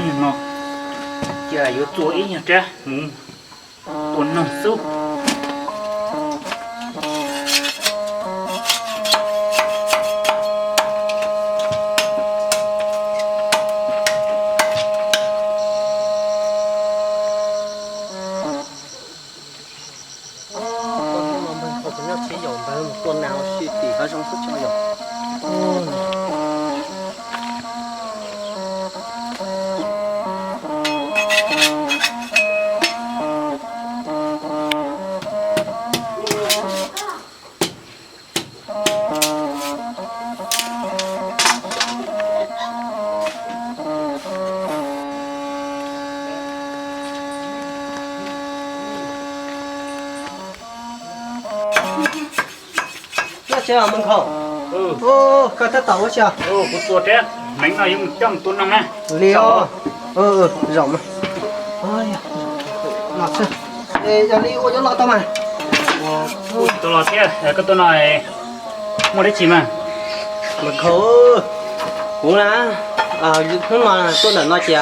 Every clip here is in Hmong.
Hnub no ces yuav txua ib nyuag rab hmuv tua noog xwb. Hnub no npawg Nkhaus kuv nyob tsev yom, npawg mus tua nas ua si tim hav zoov xwb tso yom. Nyob tsev os Nkhaus? Koj tab tom ua si? Kuv tua rab hneev no yuav mus coj mus tua noog na. Li os. Zaum mas. Yog li ua yuav los tau mas. Tua los thiab, koj tua no muaj dab tsi mas? Nkhaus, kuv na, hnub no tuaj ntawm no ces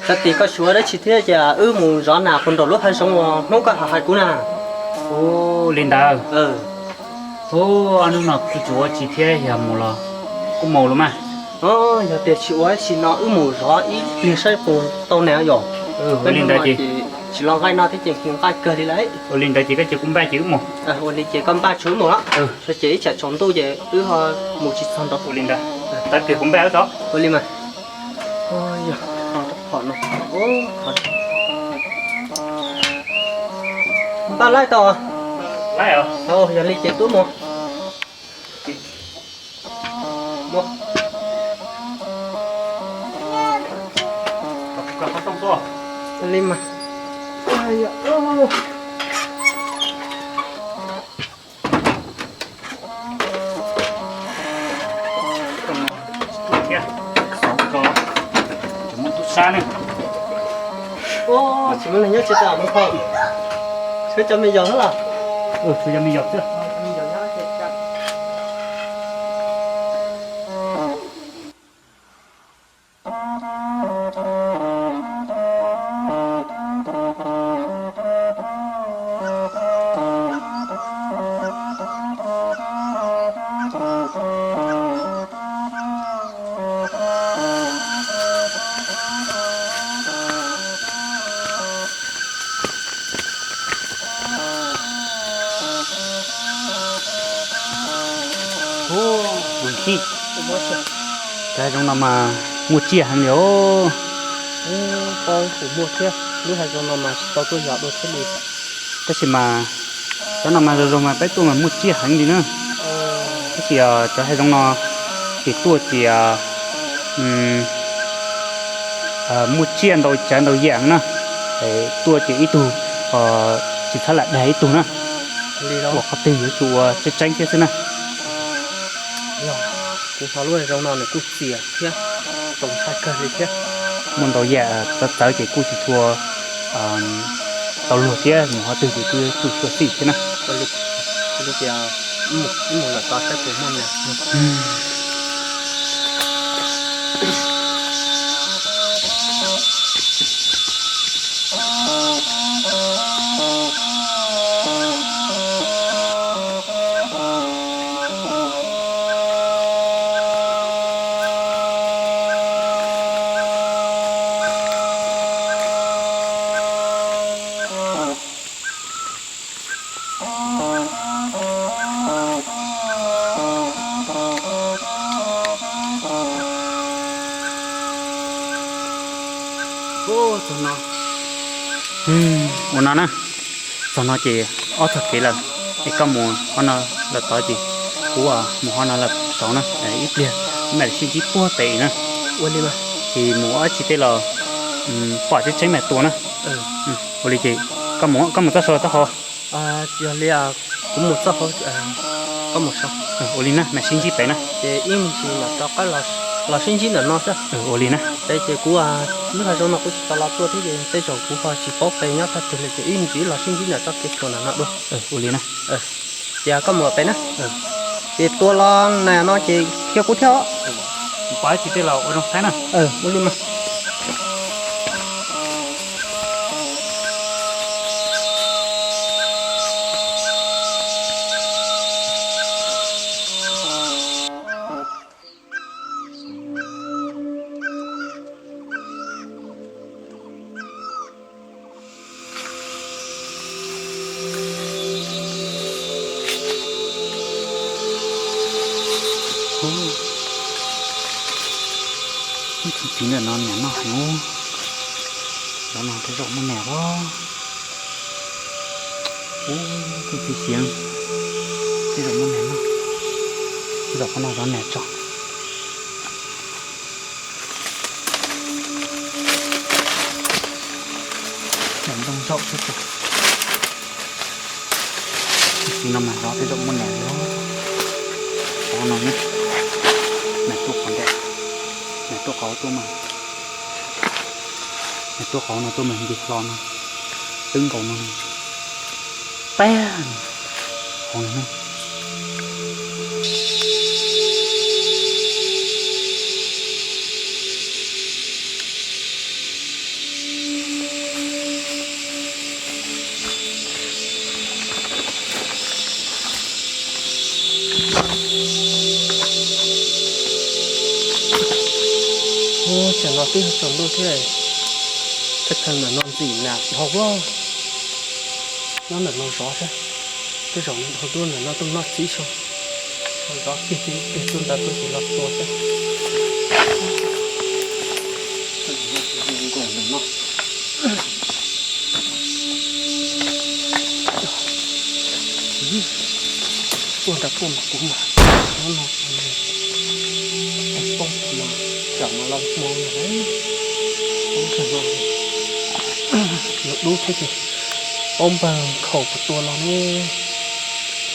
xav tim koj suav dab tsi thiab ces wb mus zov nas puag nraum lub hav zoov uas hnub koj hais kuv na. Ua li ntawd. Hnub no kuv tsis ua tsi thiab, yog mus los kuj mus los mas. Yog tias tsis ua tsi no wb mus zov ib pliag saib puas tau nas yom. Ua li ntawd ces tsis los nqaij no thiab ces nqaij kawg li lawm. Ua li ntawd ces koj cia kuv npaj ces wb mus. Ua li ces koj npaj tsuav wb mus los. Ces ib tsam tsaus ntuj ces wb ho mus tsis txog nraud. Ua li ntawd, tab sis kuv npaj wb tso. Ua li mas. Yog, qhov no. Npaj laib tau. Yog li ces twb mus. Li mas. Thiab, xov tso, tsis muaj tub sab ne. Tsis muaj neeg nyob tsev tas Nkhaus. Tshuav cov me yos xwb los? Tshuav cov me yos xwb. Hu, mus ntsib, cov hav zoov no mas muaj tsiaj heev li os. Hu, paub kuv muaj thiab, lub hav zoov no mas tsis tau tuaj yos dua thiab li. Tab sis mas cov no mas zoo zoo mas peb tuaj mas muaj tsiaj heev li na. Tab sis cov hav zoov no ces tuaj ces muaj tsiaj ntau tsav ntau yam na. Tuaj ces ib tug tsis txhob lam dag ib tug na. Ua qhov twg yuav tsum ua tseeb tseeb thiab xwb na. Yog, kuv hnov lub hav zoov no nws kuj txias thiab, txaus ntshai kawg li thiab. Muaj ntau yam txawv txawv ces kuj tsis tshua tau luag thiab, mus qhov twg ces kuj yuav tsum xyuam xim thiab na. Ua li ces wb mus lawm tod saib puas muaj nas. Ua no na, txog no ces ob txog kev lawm, es koj mus qhov no lawm tod ces kuv mus qhov no lawm saud na, ib pliag mam li sib ntsib puag pem na. Ua li mas. Ces mus ua dab tsi tej los pom tseeb tseeb mam tua na. Ua li ces koj mus txoj saud los txoj hauv? Yog li kuv mus txoj hauv, koj mus saud. Ua li na, mam sib ntsib pem na. Ces ib me ntsis mam rov qab los sib ntsib ntawm no xwb. Ua li na. Pem ces kuv lub hav zoov no kuv tsis tau los tuaj thiab ces tej zaum kuv ho tsis paub pem nyob tag twg li ces ib me ntsis los sib ntsib ntawm txoj kev tshuam ntawm no dua. Ua li na. Ces koj mus pem na. Ces tua los nas no ces qhia kuv thiab os. Pom dab tsi tej los ua zoo saib na. Ua li mas. Ntawm no niam noj heev ub. Zov no tej zaum muaj niam los. Ub, tub txiv xeev, tej zaum muaj niam noj. Zov qhov no zov niam tso. Niam ntoo zaum xwb tso. Txiv no mas zov tej zaum muaj niam los. Qhov no, niam tuaj qhov ntawd, niam tuaj qhov tuaj mas, niam tuaj qhov no tuaj mas nce hlo no, twb nkaus no, tag hauv no. Ub, tsam no twb tsaus ntuj thiab, thaj chaw ntawm no ntxim nas dhau lawm. Nyob ntawm no zov thiab, tej zaum dhau ntuj ntawm no tuaj noj txiv xyoo, zov kiag kiag tuaj ntawd tuaj tsis los tua thiab. Nkaus ntawm no. Tuaj nrad tuaj mas kuv mas, nyob no, poob mas, tsam mas los hmo no, poob tag no, yuav dub thiab ces, poob npawg Nkhaus puas tua los ne,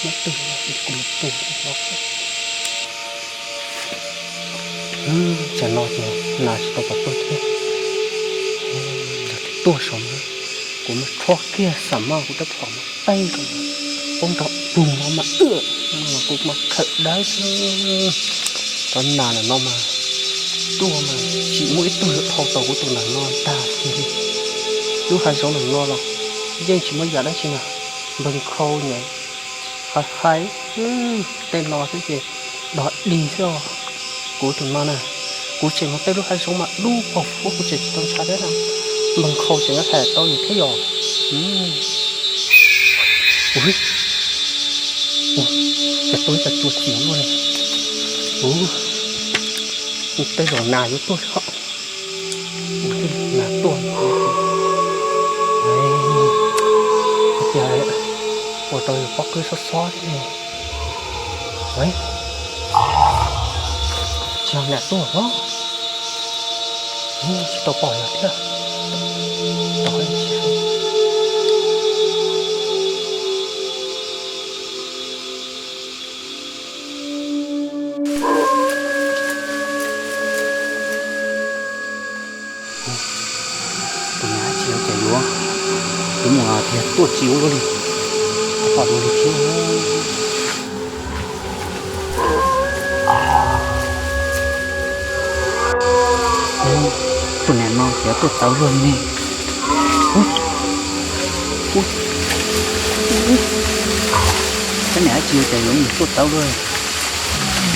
nyob twg los kuv mus pug los. Tsam no ces nas tsis tau pom tuaj thiab. Yog tias tuaj saum no, kuv muab rhuav kiag xam maj kuv rab phom mas peb rau, poob nrog pug no mas, kuv mas khawm dawb xwb. Cov nas ntawm no mas tuaj mas tsis muaj ib tug yuav dhau tau kuv tus nas no tag kiag li. Lub hav zoov ntawm no los yeej tsis muaj yam dab tsi na, npawg Nkhaus nyem hais hais, tej no xwb ces dog dig xwb os. Kuv tus no na, kuv tseem mus tej lub hav zoov mas dub paug huab, kuv tseem tsis tau ntshai thiab na, npawg Nkhaus tseem yuav hais tau yus thiab yom. Ua cas tuaj ib co cua txias luaj li. Ua, tej zaum nas yuav tuaj li hos. Nas tuaj, ua cas ua rau yus pob qwb xob xob thiab ne. Tsis yog nas tuaj los, tsis tau pom yog thiab. Tus niam dab tsi ua cas yuav, yuav mus tias tuaj tsis ua luaj li, pom dua li thiab. Tus niam no ces tuaj txawv luaj li ne. Ub, ub, ub, ub. Tus niam dab tsi ua cas yuav mus tuaj txawv luaj,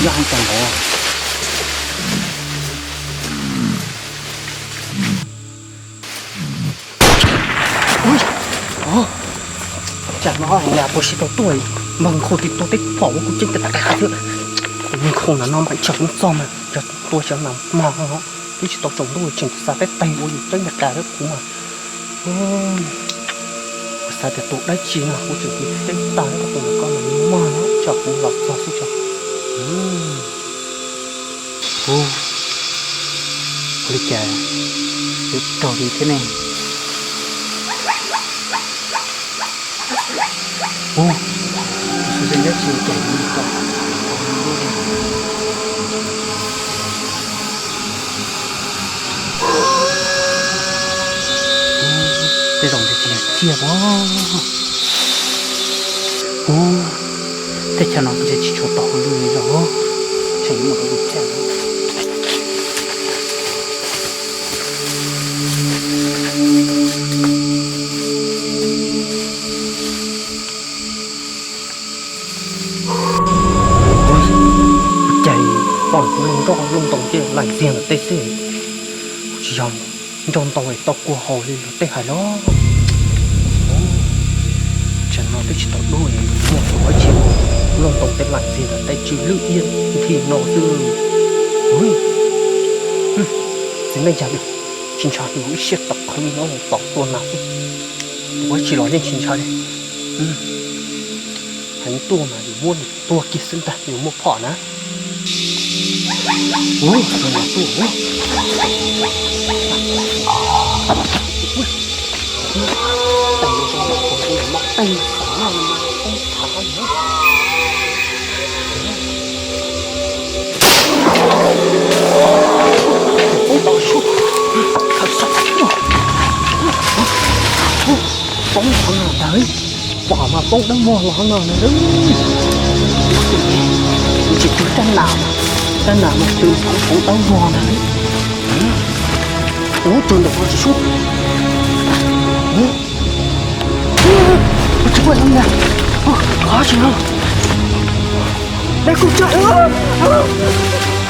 yog heev tag npaum. Ub, tsam no niam puas tsis tau tuaj, npawg Nkhaus tsis tau teb phom ua kuv ceeb tas tas tas thiab. Npawg Nkhaus ntawm no mas tsam kuv txog mas yog tua tsam nas mag no, twb tsis tau tsaus ntuj tseem xav teb tes ua yus ceeb tas tas thiab kuv mas. Kuv xav tias tus dab tsi no kuv tseem tus teb tag thiab, tus ntawm ko mas mag no tsam kuv los txog xwb tso. Ub, ua li cas yuav raug li thiab ne? Ub, tus xwb xwb dab tsi ua cas yuav mus tau. Tej zaum ntshe tsis yog tsiaj os. Ub, teb chaws no ntshe tsis tshua tau hauj lwm li los, tseem mus rau lub teb. Ua cas pom kuv lub nroog lub ntoo ces laim ntxiag ntawm tej xwb, kuv tsis yog nrog ntoo es tau kua haus li luag tej hais los. Tsam no twb tsis tau dub es muaj tus dab tsi, lub ntoo tej laim ntxiag ntawm tej tsw lwj iab nthi no xwb. Txiv neej yog tsis ntshai, yus ib siab tawv qhov li no mus tom tua nas xwb, ua tsis los yeej tsis ntshai li. Heev tuaj mas yus muab nws tua kiag xwb ntag, yus muaj phom na. Ua, tus nas tuaj ua. Tes zoo, tes zoo, tes xav no mas poob thav na. Poob thav no ntag, pom mas poob dawb vog los no na. Tsis tu rab nas, rab nas mas tu poob dawb vog ntag. Ub, tus ntawm no tsis sub. Tsis muaj leej na. Qhov tsis no. Peb kuj tsam,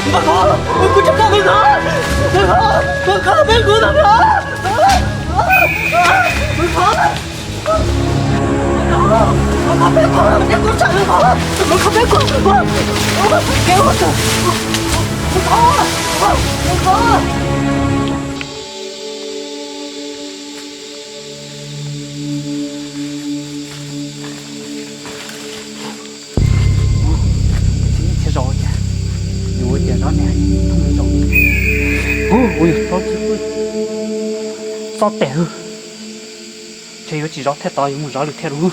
Npawg Khov, kuv tsam koj, Npawg Khov, Npawg Khov, Npawg Khov, peb kuv, Npawg Khov, Npawg Khov, peb kuv, Npawg Khov, peb kuv, Npawg Khov, peb kuv, Npawg Khov. Txiv neej txhia zaus tias, yus ua cas zov nas thooj zov. Ub, ua yus tau txi pw, txob tes hwj. Ntshe yuav tsis zov thiaj tau, yuav mus zov lwm thiaj lawm.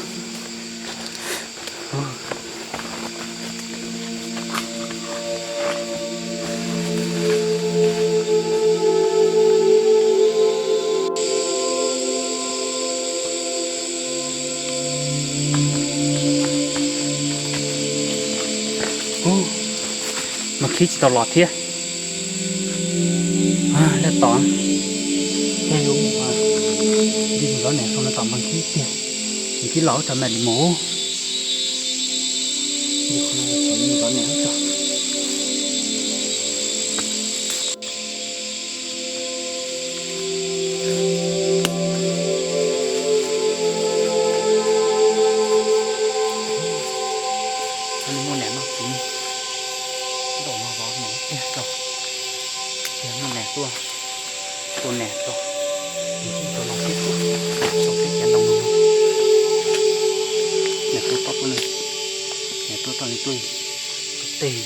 Ub, mas khib tsis tau los thiab. Laj tom, yog yuav mus, nti mus zov nas xyoo no tom mas khib tiag, mas khib los ua tsaug mam li mus. Zov nas ua tsaug. Muaj nas no txiv, ntaus no zov nas tiag tso, tiag muaj nas tuaj, tua nas tso, tso los tib tug, tso peb cov ntoo no, nas tuaj toj tuaj, nas tuaj toj li tuaj, tuaj teg.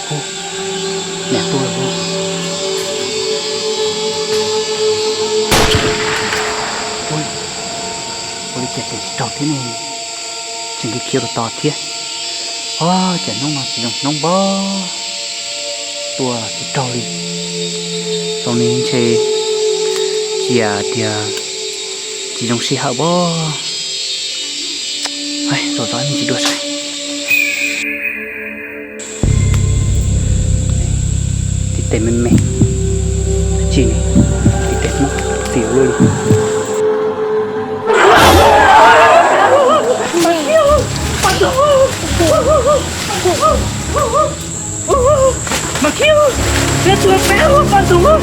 Ub, nas tuaj lawm. Ua li cas tes tsis raug thiab ne? Tseem khiav khiav tos tos thiab. Ob, cas hnub no tsis zoo hnub npog, tua tsis raug li. Xyoo no ntshe cia tias tsis zoo sij hawm pob. Zov zov me ntsis dua saib. Tib tes me me, tsis ne, tib tes Hmoob txiv luaj li. Mas Khiv, yog tus peb ua poj ntxoog.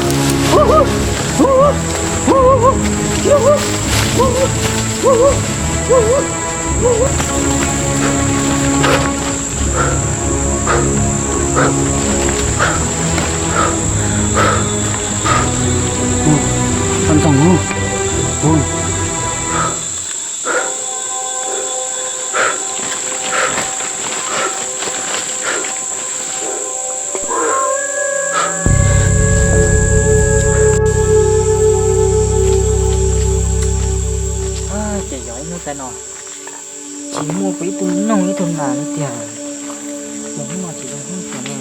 Poj ntxoog. Ces yog ib hnub tav no tsis muaj ib tug noog ib tug nas li tiag. Yog hnub no tsis zoo hnub tiag ne.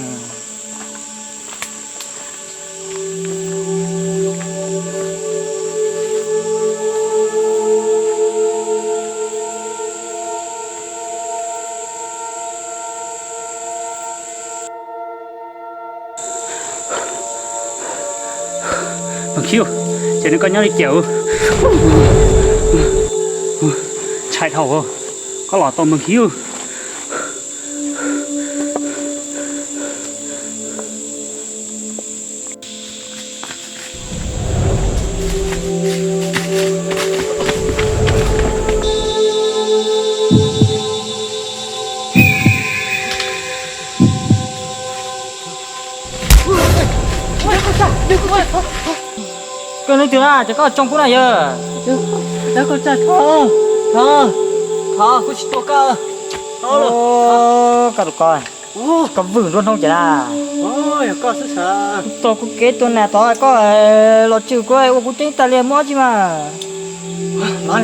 Mas Khiv, ces nws koj nyob li cas? Ntshai dhau, koj los tau Mas Khiv. Koj leej twg na, ces koj tsoo kuv na yawg. Thov, thov, kuv tsis tua koj. Koj tus ko, koj vwm nruab hnub ces na. Tua kuv kev tua nas tod koj los tswm kuv ua kuv ceeb tas li muaj dab tsi mas. Muaj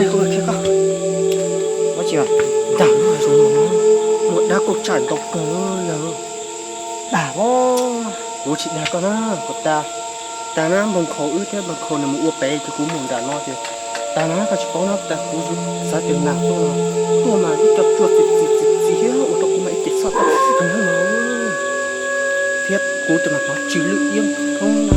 dab kauj tsaim ntau kawg yawg. Dag, kuv tsis dag koj na, kuv tas, tas na npawg Nkhaus wb thiab npawg Nkhaus nws mus ua pem ces kuv mus nram no ces tas na koj tsis paub na, tas kuv xav tias nas tuaj no, tuaj mas ib co tsua txi txi txi txi thiab ua rau kuv mas ib ce txhoj tag no thiab kuv tus mas hnov tsw lwj iab thoob na.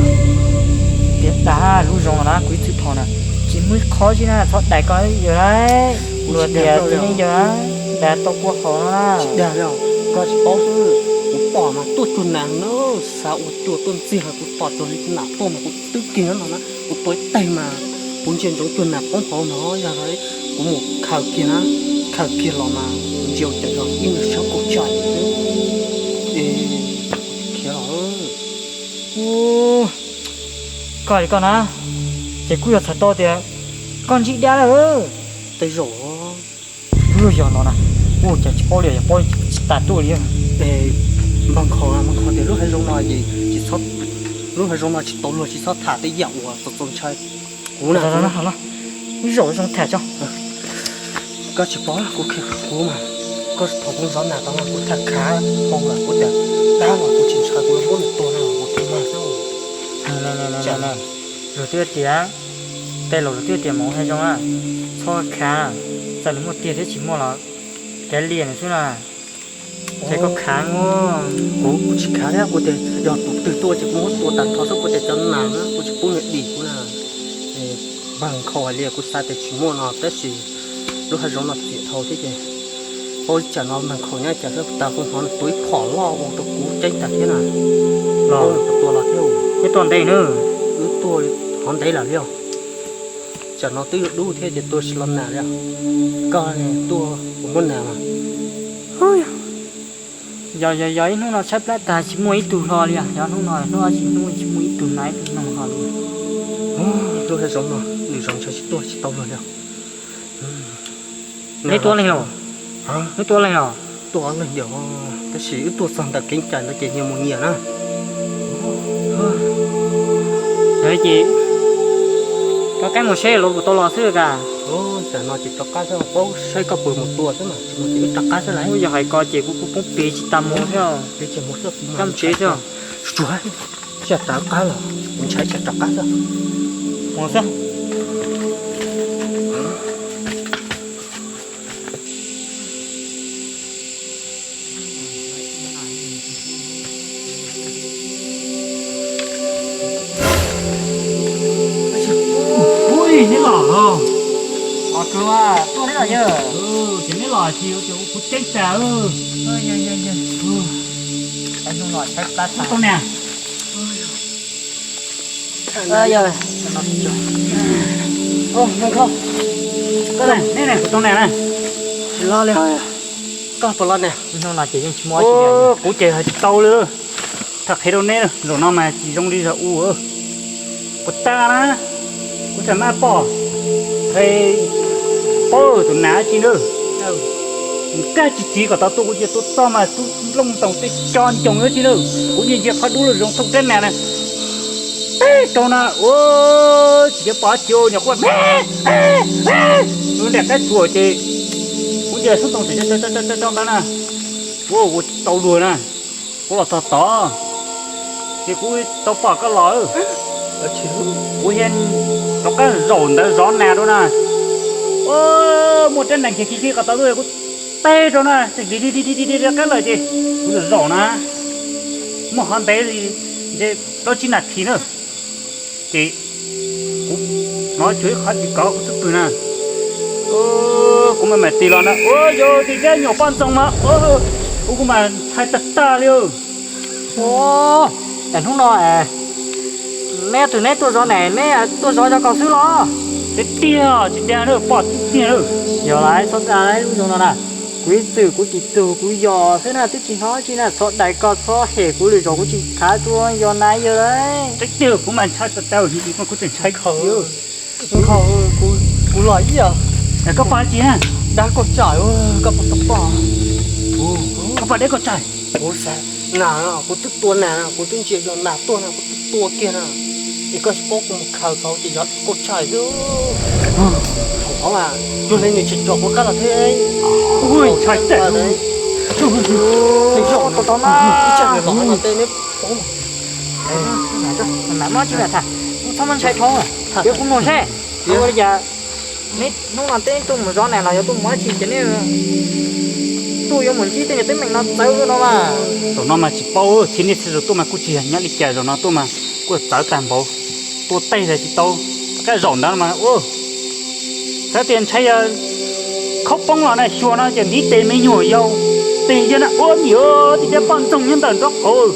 Tias dag lub zoo no na kuv ib txwm thov na, tsis muaj ib qho tsi na txhob dais koj yawg lauj. Luag tias tsis yeej yawg dag tau kua qhov no na. Tsis dag li, koj tsis paub xwb, kuv pom mas tuaj cuag nas na, xav ua cua tuaj ntxiag kuv pom cuag li nas tuaj mas kuv twb kiag no na, kuv tua ib teg mas kuv ntsia ntsoov cuag nas poob hauv no yog kuv mus khaws kiag na, khaws kiag los mas kuv ntsia ua cas yog ib niag sab kauj tsaim thiab. Es khiav los. Koj li koj na, ces kuj yog txhais tau tias koj ntsib dab lawm. Tej zaum. Yog no na, ua cas tsis paub li, yog paub tsis tas tuaj li. Npawg Nkhaus, npawg Nkhaus tias lub hav zoov no es tsis txhob, lub hav zoov no tsis tau luag tsis txhob tham tej yam uas txaus txaus ntshai. Kuv na, lub zaum zoo tham tso. Koj tsis paub, kuv, kuv mas, koj thov kuv zov nas tau mas kuv tham khav hau lawm kuv tias dab los kuv tsis ntshai, kuv yuav muab nws tua na kuv tus mag xwb. Luag twb tias, tej laus luag twb tias mus hav zoov na, txhob khav, txawm nws muaj tiag thiab tsis muaj los kav liam nws xwb na. Ces koj khav. Kuv, kuv tsis khav thiab, kuv tias yog tus twg tuaj ces kuv muab tua tag nrho xwb, kuv tias cov nas na kuv tsis pub nws dim kuv na. Npawg Nkhaus hais li kuv xav tias tsis muaj no tab sis lub hav zoov no txias dhau thiab ces paub tsam no npawg Nkhaus nyob cas thiab, tas kuv hnov nws tua ib phom loj ua rau kuv ceeb tas thiab na. Los tua los thiab. Wb tuaj ntev na. Wb tuaj hov ntev lawm li os. Tsam no twb yuav dub thiab ces tua tsis los nas li. Koj tuaj kuv muab nas mas. Yog, yog, yog ib hnub no tshaib plab tag tsis muaj ib tug hlo li, yog hnub no hnub tsis hnub tsis muaj ib tug nas ib tug noog hlo li. Lub hav zoov no nws zoo ntshe tsis tuaj tsis tau luag li. Neb tuaj leej los? Neb tuaj leej los? Tuaj ob leeg yom, tab sis wb tuaj txog ntawm kev cai ntawd ces nyias mus nyias na. Ces rov qab mus seb los puas tau los xwb ka. Tam no ces rov qab xwb, paub saib koj puas mus tua xwb mas, tsis mus ces wb rov qab xwb lauj. Yog hais ko ces kuv kuj poob pes tsis tas mus thiab. Koj mus tsev xwb. Tsuag, tsuag, tsis rov qab los, kuv ntshai tsis rov qab xwb. Mus xwb. Ui, neb los los. Os, tuaj thiab los yawg. Ces neb los ces ua kuv ceeb tas. Hnub no tshaib plab tas. Tau na. Koj ne, kuv tau na na. Tsis los li. Koj puas los na? Hnub no ces yeej tsis muaj, kuv ces hais tsis tau li. Tham qhia rau neb, zaum no mas tsis zoo li zaum u. Puas tag na, kuv tham maj pom, paub tus nas tsi na. Nkag tsis txiv kom tau tua, kuv cia tua txog mas tub nplooj ntoos tej co ncoos tsi na. Kuv ntsia ntsia qhov dub los zoo thooj rab nas na. Teb rau na, ua tsis pom tsi, nyuam qhuav me me me, nram qab tsuas ces kuv ntsia xub ntoos tseem co co co nqa na. Ua kuv tau luag na, kuv los txog tod ces kuv tau pom koj los. Kuv thiaj rov qab zaum ntawd zov nas rau na. Muaj rab nas kiag kiag kiag qhov tod, kuv teb rau na, rov qab lawm ces kuv zaum zaum na, muaj qhov ntev li ntshe plaub tsib nas this na. Ces kuv hnov cuag ib qhov tsis kov kuv xub pwg na. Kuv mam mam tig los na, ua yog tus dab nyuam poj ntxoog mas, ua kuv mas ntshai tag tag li. Ua, es hnub no neb tus neb tuaj zov nas, neb tuaj zov zov kaus xwb los? Tiag tiag, tsis dag na, pom tiag tiag na. Yog lawm, txhob dag lub zoo no na. Kuv ib txwm kuv tsis tug kuv yos xwb na, twb tsis hnov tsi na, txhob dais koj txhob hem kuv lwm zaus kuv tsis khav tua yos nas yawg lawm. Tseeb tiag kuv mas ntshai tas tas, kuv tseem ntshai khaws. Nkhaus, kuv los ib yam. Koj pom tsi na? Dab koj tsaim, koj pom tau pom. Koj pom dab koj tsaim? Kuv xav, nas no kuv twb tua nas no, kuv twb ntsia yog nas tuaj no kuv twb tua kiag no. Es koj tsis paub kuv mus khaws tau ces yog koj tsaim xwb. Thaum ntawd mas cuag li nws tsis tsom kuv qab los thiab. Ntshai tag. Ib tsam nws los no tej neb paub. Mam muab tsis mam tham, kuv txhob muab ntshai dhau, ces kuv mus seb ua li cas. Neb hnub no teb tuaj mus zov nas los yog tuaj mus dab tsi ces neb tuaj yuav mus ntsib tej niag teeb meem no txawv no mas. Zaum no mas tsis paub, txhij niaj txhij zaus tuaj mas kuj tsis yog nyob li cas, zaum no tuaj mas kuj txawv tag npaum, tua tej los tsis tau. Rov qab zaum ntawd mas ua txawv tias ntshai yog khaub poob los na, xyuas no ces ntiv tes me nyuam yaus, tes yawg na ua niam tib tiab poj ntxoog nyob ntawm nraub qaum.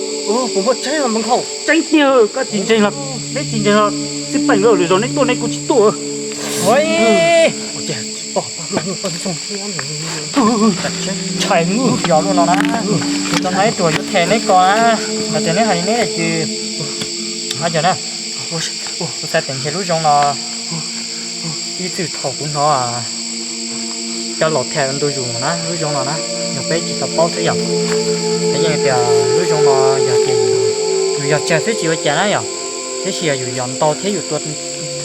Tseeb tiag, koj tsis ntseeg los peb tsis ntseeg los xij peem, lwm zaus neb tuaj neb kuj tsis tuaj. Ntshai mus yos luaj no na, kuv tau hnov ib tug yuav them neb ko na, mas tias neb hais li neb ces, ha yog na, kuv xav tias ntshe lub zoo no ib txwm thaum kuv hnov cov laus tham ntu zus na, lub zoo no na, yog peb tsis tau paub xwb yom. Peb yeej tias lub zoo no yog ces yus yog tsawg xwb tsis ua cas na yom, tab sis yog yus yos ntau thiab yus tua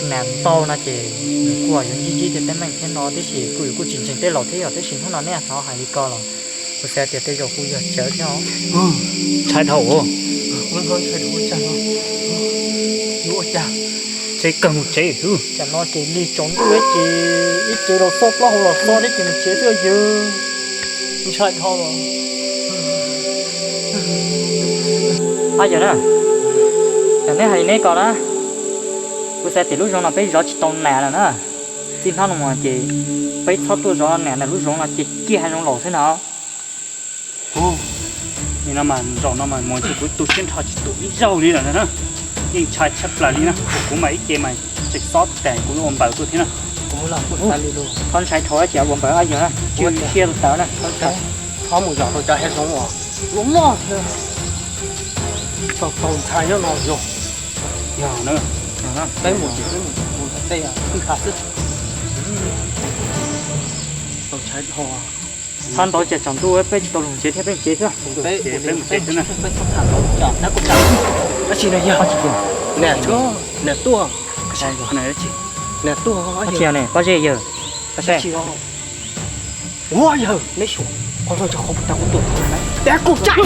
nas ntau no ces nws kuj yuav ntsib ntsib tej teeb meem thiab no, tab sis kuj yus kuj tsis ntseeg tej laus thiab yom, tab sis hnub no nej hnov hais li ko los kuv xav tias tej zaum kuj yog tsawg thiab os. Ntshai dhau. Ntshai dhau ua cas no. Ua cas tsev kawg mus tsev xwb. Cas no ces lig tsaus ntuj ces ib ce los xoj plaub hau los xoj thiab ces mus tsev xwb yog. Ntshai dhau. Ab yog na, yog neb hais li neb ko na, kuv xav tias lub zoo no peb zov tsis tau nas lawm na. Txij hnub no mus ces peb txhob tuaj zov nas na, lub zoo no ces kiag hav zoov laus xwb no. Nim no mas zaum no mas mus ntshe kuv tu siab nrho tsis tuaj ib zaug li lawm na. Yeej ntshai tshaj plaws li na, kuv mas ib ce mas tseem xob tas kuv ua npaws tuaj thiab na. Txhob ntshai dhau, tsis ua npaws ab yog na, tsis ua siab tawv na. Txhob mus zov rau cov hav zoov uas loj mog thiab. Tau tau ntshai nyob no yog. Yog na, peb mus ces peb mus tej twj ha xwb. Tau ntshai dhau. Txhob ntau ces tsaus ntuj peb tsis tau los tsev thiab, peb mus tsev xwb. Peb mus tsev xwb na. Dab tsi no yog? Nas tuaj. Nas tuaj. Dab tsi ne, pob zeb yawg? Dab tsi? Ua yawg, neb xyuas qhov no, qhov puas tau kuv tuaj, dab kuj tsaim.